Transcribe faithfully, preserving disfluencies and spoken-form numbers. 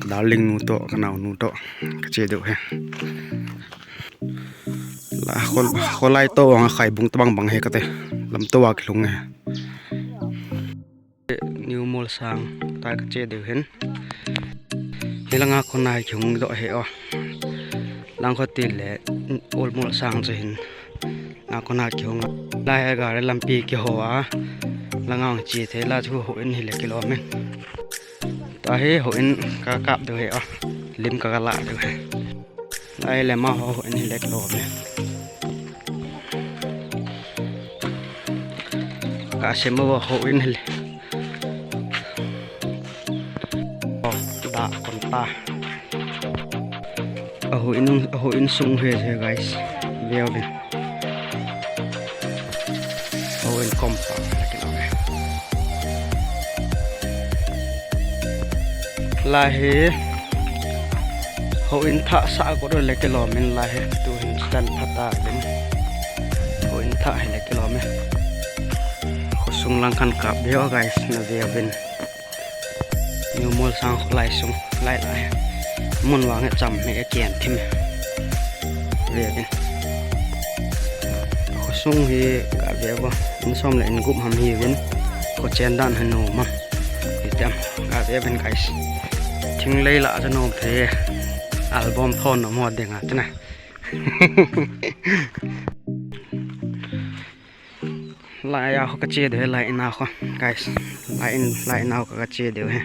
Darling nu toh, ka nao nu toh, ka che diu ahi. La, khol, kholai toh, ang khaibung tabang bang ahi kate. Lam toh a kilhung ahi. New Molsang, ta ka che diu ahin. Hilanga khona kilhung doh ahi o. Lang kho tile, Old Molsang chu ahin. Nga khona kilhung. Lai hi gari lampi kiho a. Langa ang che thei la chu houin hile kilom in. Tahi houin ka kap diu ahi o. Lim ka la diu ahi. Lai le amaho houin hile kilom in. Ka sem uva houin hile. O, da kon ta. A houin, a houin sung hi, hi guys. View vin. Houin kom pa. Lai hi. Houin thah sah ko le kilom in lai hi. Tu hin stand phat a vin. Houin thah hi le kilom in. Khosung lang khan kap diu guys, na view vin. New Molsang kholai sung, lai lai. Mun vang e cham e, ken thim e. Ve vin. Khosung hi ka ve uva. In som le in gup ham hi vin. Kho chen dan han nom a. Hi tem. Ka ve vin guys. Thinglei la chu nom phe. Album thon nom ho ding a chu na. Lai a kho ka che diu, lai in a kho. Guys, lai in, lai in a kho ka che diu ahi.